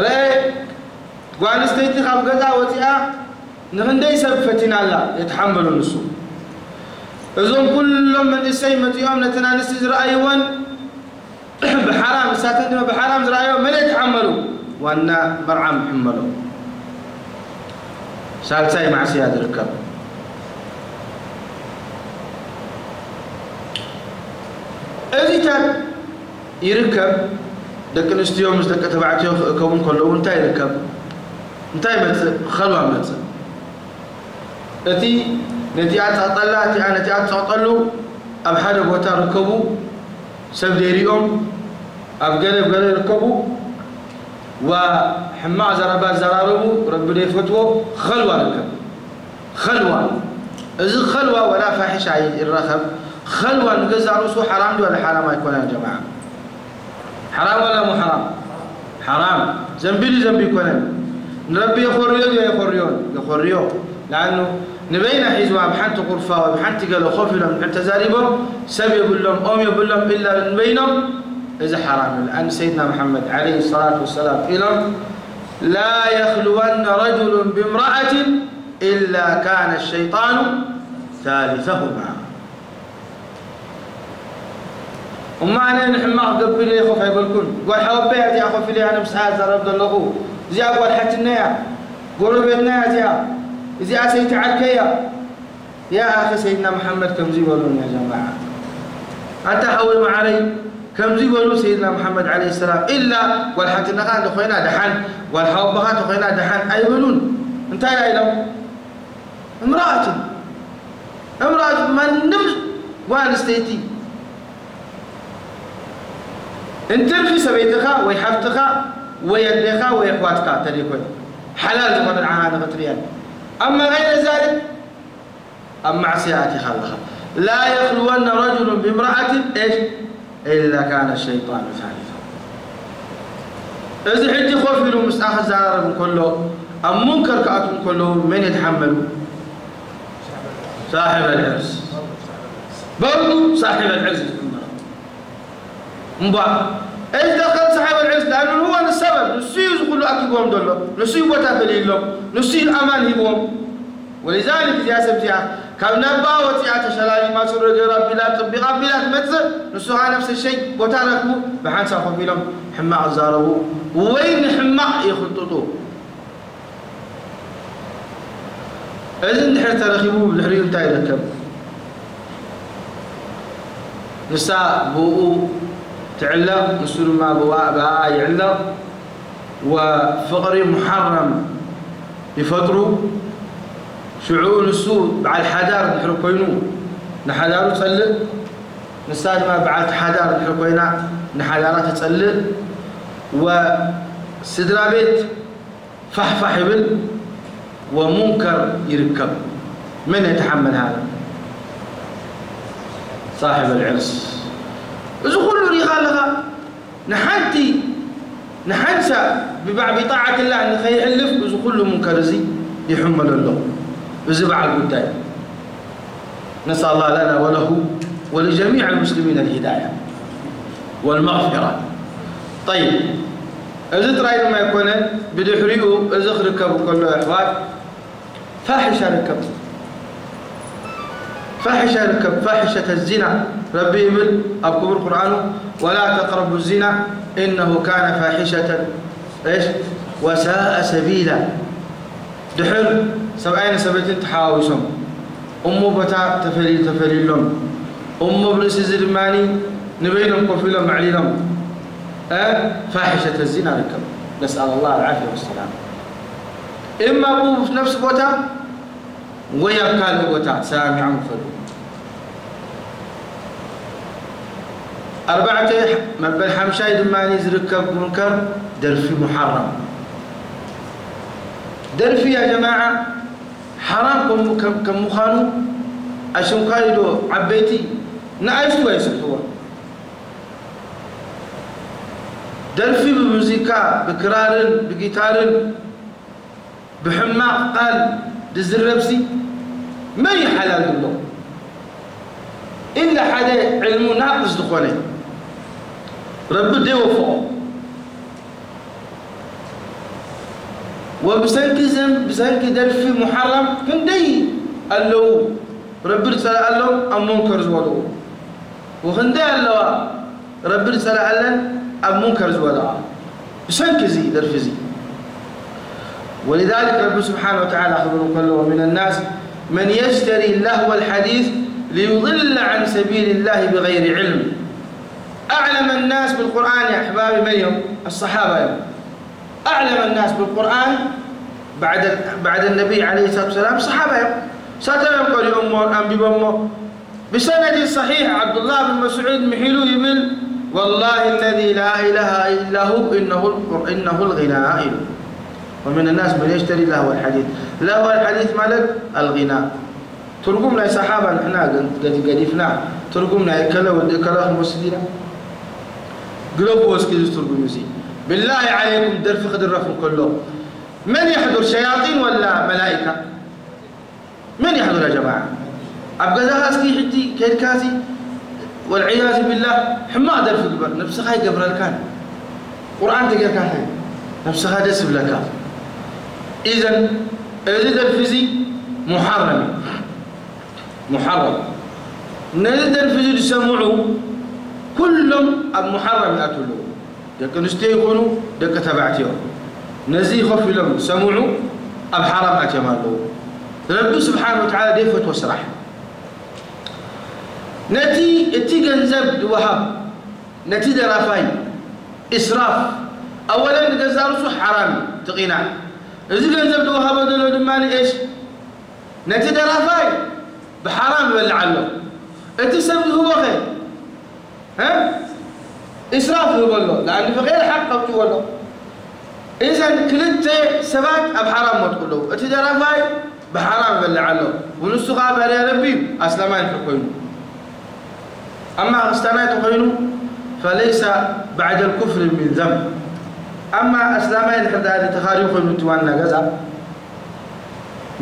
ረኤ ጓል ኣንስተይቲ ካብ ገዛ ወፂኣ ንኽንደይ ሰብ ፈቲና ኣላ፣ የተሓመሉ ንሱ። እዞም ኩሎም መንእሰይ መፂኦም ነተን ኣንስቲ ዝረኣይወን ብሓራም፣ ንሳተን ድማ ብሓራም ዝረኣይወን መን የተሓመሉ? ዋና መርዓ ምሕመሎም። ሳልሳይ ማዕስያ ዝርከብ። እዚታት ይርከብ። ደቂ ኣንስትዮ ምስ ደቂ ተባዕትዮ ክእከቡ እንከለዉ እንታይ ይርከብ? እንታይ ይመጽእ? ኸልዋ መጽእ። እቲ ነቲኣ ትጸቕጠላ፣ እቲኣ ነቲኣ ትጸቕጠሉ ኣብ ሓደ ቦታ ርከቡ፣ ሰብ ዘይሪኦም ኣብ ገለ ገለ ይርከቡ። ዋ ሕማቕ ዘረባ ዝዘራረቡ፣ ረቢ ዘይፈትዎ ኸልዋ ርከብ። ኸልዋ፣ እዚ ኸልዋ ወላ ፋሒሻ ይረኸብ። ኸልዋ ንገዛእ ርእሱ ሓራም ድዩ ወላ ሓራም ኣይኮነን ጀማዓ? ሓራም ወላ ሙ ሓራም? ሓራም። ዘንቢ ድዩ ዘንቢ ኣይኮነን? ንረቢ የኾርዮ ድዩ ኣይኾርዮን? የኾርዮ። ለኣኑ ንበይና ሒዝዋ ኣብ ሓንቲ ቁርፋ ወይ ኣብ ሓንቲ ገለ ኮፍ ኢሎም እንድሕር ተዛሪቦም ሰብ የብሎም፣ ኦም የብሎም ኢላ ንበይኖም፣ እዚ ሓራም እዩ። ለኣን ሰይድና መሓመድ ዓለይሂ ሰላቱ ወሰላም ኢሎም ላ የኽልወነ ረጁሉን ብምርኣትን ኢላ ካነ ሸይጣኑ ታሊተሁማ። እሞ ኣነ ንሕማቕ ክገብር እየ ኮፍ ኣይበልኩን። ጓል ሓወቦይ እያ እዚኣ ኮፍ ኢለ ኣነ ምስኣ እዛረብ ዘለኹ። እዚኣ ጓል ሓትነይ እያ፣ ጎረቤትና እያ እዚኣ። እዚኣ ሰይቲ ዓርከይ እያ። ያ ኣኺ ሰይድና መሓመድ ከምዚ ይበሉን ያ ጀማዓ። ኣንታ ሓወይ መዓረይ ከምዚ ይበሉ ሰይድና መሓመድ ዓለይሂ ሰላም። ኢላ ጓል ሓትነኻ እንተኾይና ደሓን፣ ጓል ሓወቦኻ እንተኾይና ደሓን ኣይበሉን። እንታይ ኢሎም? እምራኣትን እምራኣት ማንም ጓል ኣንስተይቲ እንትርፊ ሰበይትኻ ወይ ሓፍትኻ ወይ ኣዴኻ ወይ ኣሕዋትካ እንተደይኮይኑ ሓላል ዝኾነ ንዓኻ ንኽትርእየን። ኣማ ገይረ ዛሊክ ኣብ ማዕስያ ኣቲኻ ኣለኻ። ላ የኽልወነ ረጁሉን ብምርኣትን ኤሽ ኢላ ካነ ሸይጣኑ ሳሊሰሁማ። እዚ ሕጂ ኮፍ ኢሉ ምስኣ ክዘራረብ እንከሎ ኣብ ሙንከር ክኣትዉ እንከለዉ መን የተሓመሉ? ሳሒብ ኣልዕርስ። በርዱ ሳሒብ ኣልዕርስ ዝሕመሎም። እምቧ፣ እዚ ደኸል ሳሒብ ኣልዕርስ፣ ለኣኑ ሁወ ሰበብ፣ ንሱ እዩ እዚ ኩሉ ኣኪብዎም ዘሎ፣ ንሱ እዩ ቦታ ፈልይሎም፣ ንሱ እዩ ኣማን ሂብዎም። ወሊዛሊክ እዚኣ ሰብ እዚኣ ካብ ናባ ወፂኣ ተሸላሊማ፣ ሱሪ ገይራ ኣቢላ፣ ጥቢቓ ኣቢላ ትመፅእ፣ ንሱ ኸዓ ነፍሲ ሸይ ቦታ ረኽቡ፣ ብሓንሳብ ኮፍ ኢሎም ሕማቕ ይዛረቡ ወይ ንሕማቕ ይኽጥጡ። እዚ እንድሕር ተረኺቡ ብድሕሪኡ እንታይ ይርከብ? ንሳ ብኡ ትዕለቕ፣ ንሱ ድማ ብኣ፣ ብኣ ይዕለቕ። ወፍቕሪ ሙሓረም ይፈጥሩ። ሽዑ ንሱ በዓል ሓዳር እንድሕር ኮይኑ ንሓዳሩ ጸልእ፣ ንሳ ድማ በዓልቲ ሓዳር እንድሕር ኮይና ንሓዳራ ትጸልእ። ወስድራ ቤት ፋሕፋሕ ይብል ወሙንከር ይርከብ። መን የተሓመል ሃذا؟ ሳሕብ ኣልዕርስ። እዚ ኩሉ ሪኻ ኣለኻ። ንሓንቲ ንሓንሳ ብባዕ ብጣዓት ላህ ንኸይሕልፍ እዚ ኩሉ ሙንከር እዚ ይሕመሎ ኣሎ። እዚ በዓል ጉዳይ። نسأل الله لنا وله ولجميع المسلمين الهداية والمغفرة. طيب، እዚ ጥራይ ድማ ኣይኮነን፣ ብድሕሪኡ እዚ ክርከብ ከሎ ኣሕዋት ፋሒሻ ርከብ። ፋሒሻ ርከብ፣ ፋሒሸተ ዚና። ረቢ ይብል ኣብ ክቡር ቁርኣኑ፣ ولا تقربوا الزنا إنه كان فاحشة إيش وساء سبيلا. ድሕር ሰብኣይን ሰበይትን ተሓዋዊሶም እሞ ቦታ ተፈሊ-፣ ተፈልዩሎም እሞ ብርእሲ እዚ ድማ ንበይኖም ኮፍ ኢሎም ኣዕሊሎም እ ፋሒሸተ ዚና ርከብ። ነስኣል ኣላህ ኣልዓፍያ ወሰላም። እማ ብኡ ነፍሲ ቦታ ወይ ኣብ ካልእ ቦታ ተሰማሚዖም ይኸዱ። ኣርባዕተ መበል ሓምሻይ ድማ ዝርከብ ሙንከር ደርፊ ሙሓራም። ደርፊ ያ ጀማዓ ሓራም ከም፣ ከም፣ ከም ምዃኑ ኣሽንኳይዶ ዓበይቲ ንኣሽቱ ኣይስሕትዎ። ደርፊ ብሙዚቃ፣ ብክራርን ብጊታርን ብሕማቕ ቃል ዝዝረብሲ መን እዩ ሓላል ዝብሎ? ኢላ ሓደ ዕልሙ ናቅስ ዝኾነ ረቢ ዘይወፍቖ። ወብሰንኪ ዘን ብሰንኪ ደርፊ ሙሓራም ክንደይ ኣለዉ ረቢ ዝጸልኣሎም ኣብ ሙንከር ዝበልዎ፣ ወክንደይ ኣለዋ ረቢ ዝጸልኣለን ኣብ ሙንከር ዝበልኣ ብሰንኪ እዚ ደርፊ እዚ። ولذلك رب سبحانه وتعالى خبر كله: ومن الناس من يشتري لهو الحديث ليضل عن سبيل الله بغير علم. أعلم الناس بالقرآن يا أحبابي من يوم؟ الصحابة يوم. أعلم الناس بالقرآن بعد بعد النبي عليه الصلاة والسلام صحابة يوم. ساتم يوم قال يوم أنبي بمو. بسند صحيح عبد الله بن مسعود محيلو يبل: والله الذي لا إله إلا هو إنه القر- إنه الغناء. ومن الناس من يشتري لهو الحديث. لهو الحديث مالك الغناء. ትርጉም ናይ ሰሓባ ንሕና ገዲፍና ትርጉም ናይ እከለ ወዲ እከለ ክንወስድ ኢና። ግለብዎ እስኪ እዚ ትርጉም እዚ። ብላሂ ዓለይኩም ደርፊ ክድረፍ እንከሎ መን የሕዱር ሸያጢን ወላ መላኢካ? መን የሕዱር ያ ጀማዓ? ኣብ ገዛኻ እስኪ ሕጂ ከድካሲ ወልዕያዝ ቢላህ ሕማቕ ደርፊ ግበር፣ ነብስኻ ይገብረልካን። ቁርኣን ተጌርካ ኸ ነብስኻ ደስ ይብለካ። ኢዘን እዚ ደርፊ እዚ ሙሓረም እዩ። ሙሓረም። ነዚ ደርፊ እዚ ዝሰምዑ ኩሎም ኣብ ሙሓረም ይኣትዉ ኣለዉ። ደቂ ኣንስትዮ ይኹኑ ደቂ ተባዕትዮ ነዚ ኮፍ ኢሎም ዝሰምዑ ኣብ ሓራም ኣትዮም ኣለዉ። ረቢ ስብሓን ወተዓላ ዘይፈትዎ ስራሕ። ነቲ እቲ ገንዘብ ዝወሃብ ነቲ ደራፋይ ኢስራፍ ኣወለን ንገዛእ ርእሱ ሓራም እዩ፣ ትቒናዕ። እዚ ገንዘብ ዝወሃቦ ዘሎ ድማ ንእሽ ነቲ ደራፋይ ብሓራም ይበልዕ ኣሎ። እቲ ሰብ ዝህቦኸ እ? ኢስራፍ ይህቦ ኣሎ። ለኣን ብኸይር ሓቅ ከብትዎ ኣሎ። ኢዘን ክልተ ሰባት ኣብ ሓራም ወድቁ ኣለዉ። እቲ ደራፋይ ብሓራም ይበልዕ ኣሎ። ወንሱ ኸዓ ባርያ ረቢ እዩ፣ ኣስላማይ እንድሕር ኮይኑ። ኣማ ክርስትያናይ ተኾይኑ ፈለይሰ ባዕደ ልኩፍሪ ሚን ዘንብ። ኣማ ኣስላማይ እንድሕር ደኣ ተኻርዩ ኮይኑ እቲ ዋና ገዛ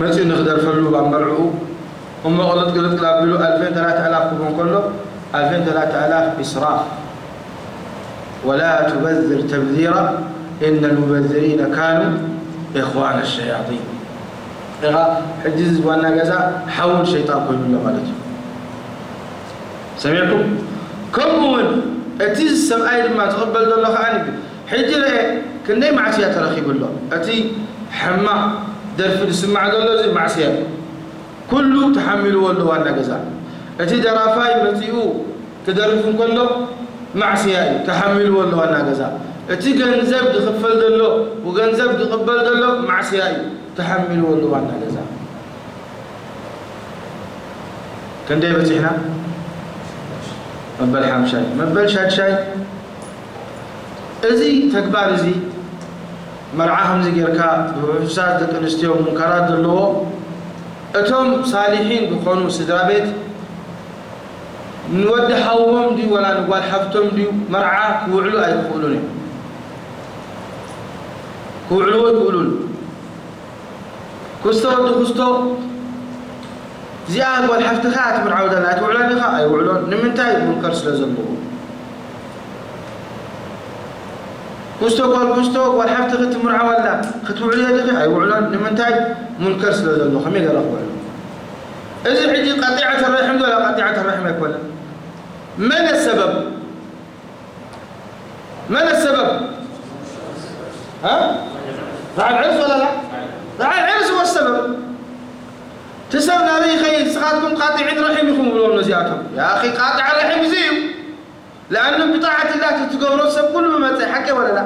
መጺኡ ንኽደርፈሉ ኣብ መርዕኡ እሞ ቅልጥ ቅልጥ ኣቢሉ ኣልፌን ተላተ ኣላፍ ክህቦ እንከሎ ኣልፌን ተላተ ኣላፍ ኢስራፍ። ወላ ቱበዝር ተብዚራ ኢነ ልሙበዝሪነ ካኑ ኢኽዋነ ሸያጢን። ኢኻ ሕጂ እዚ ዋና ገዛ ሓውን ሸይጣን ኮይኑ ኣሎ ማለት እዩ። ሰሚዕኩም? ከምኡ እውን እቲ ሰብኣይ ድማ ዝቕበል ዘሎ ከኣ ሕጂ ርአ ክንደይ ማዕስያ ተረኺቡ ኣሎ። እቲ ሕማቕ ደርፊ ዝስማዕ ዘሎ እዚ ማዕስያ እዩ። ኩሉ ተሓሚልዎ ኣሎ ዋና ገዛ። እቲ ደራፋይ መጺኡ ክደርፍ እንከሎ ማዕስያ እዩ፣ ተሓሚልዎ ኣሎ ዋና ገዛ። እቲ ገንዘብ ዝኽፈል ዘሎ ወገንዘብ ዝቕበል ዘሎ ማዕስያ እዩ፣ ተሓሚልዎ ኣሎ ዋና ገዛ። ክንደይ በጺሕና? መበል ሓምሻይ። መበል ሻድሻይ፣ እዚ ተግባር እዚ መርዓ ከምዚ ጌርካ ብውሑሳት ደቂ ኣንስትዮ ሙንከራት ዘለዎ፣ እቶም ሳሊሒን ዝኾኑ ስድራ ቤት ንወዲ ሓዎም ድዩ ወላ ንጓል ሓፍቶም ድዩ መርዓ ክውዕሉ ኣይክኽእሉን እዮም። ክውዕልዎ ኣይክእሉን። ኩስቶ ወዲ ኩስቶ፣ እዚኣ ጓል ሓፍትኻ እያ ትምርዓው ዘላ፣ ኣይትውዕሎን ኢኻ? ኣይውዕሎን። ንምንታይ? ሙንከር ስለ ዘለዎ። ኩስቶ ጓል ኩስቶ፣ ጓል ሓፍትኺ ትምርዓው ኣላ፣ ክትውዕልዮ ዲኺ? ኣይውዕሎን። ንምንታይ? ሙንከር ስለ ዘሎ። ከመይ ገይረ ክውዕሎ? እዚ ሕጂ ቀጢዐት ረሒም ዶ ወላ ቀጢዐት ረሒም ኣይኮነን። መን ሰበብ؟ መን ሰበብ? ها؟ راعي العرس ولا لا؟ راعي العرس هو السبب. እቲ ሰብ ናበይ ይኸይድ? ንስኻትኩም ቃጢዒን ረሒም ኢኹም ብሎም ነዚኣቶም። ያ ኣኺ ቃጢዓ ረሒም እዚ እዩ። ለኣኑ ብጣዓት ላህ ትትገብሮ ሰብ ኩሉ መመፀ ሓቂ ወለላ።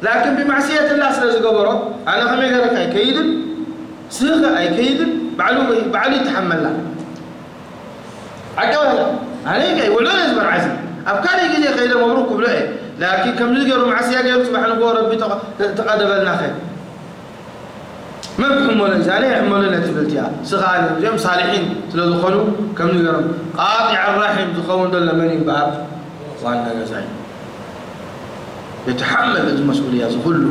ላኪን ብማዕስየት ላህ ስለ ዝገበሮ ኣነ ከመይ ገይረ ከ ኣይከይድን? ስኸ ኣይከይድን? ባዕሉ ባዕሉ ይተሓመላ። ሓቂ ወለላ? ኣነ ከ ውዕሎ እየ ዝበርዓዚ። ኣብ ካልእ ግዜ ከይደ መብሩክ ክብሎ እየ። ላኪን ከምዚ ገይሩ ማዕስያ ገይሩ ፅባሕ ንግሆ ረቢ ተቐ- ተቐደበልና ከ? መን ክሕመሎ እዩ? ኣነ ይሕመሎ ነቲ ብልቲ እያ። ስኻ ኣነ እዚኦም ሳልሒን ስለ ዝኾኑ ከምዚ ገይሮም ቃጢዕ ራሒም ዝኸውን ዘሎ መን እዩ እምበኣር? ዋና ገዛይ የተሓመል እዚ መስኡልያ እዚ ኩሉ።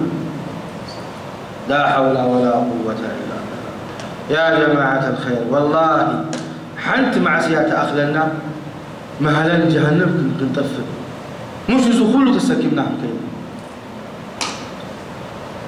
ላ ሓውላ ወላ ቁወተ ኢላ ቢላህ። ያ ጀማዓት ኣልኸይር ወላሂ ሓንቲ ማዕስያ ተኣኽለና መሃለን ጀሃነም ክን- ክንጠፍእ። ሙሽ እዚ ኩሉ ተሰኪምና ክንከይድ።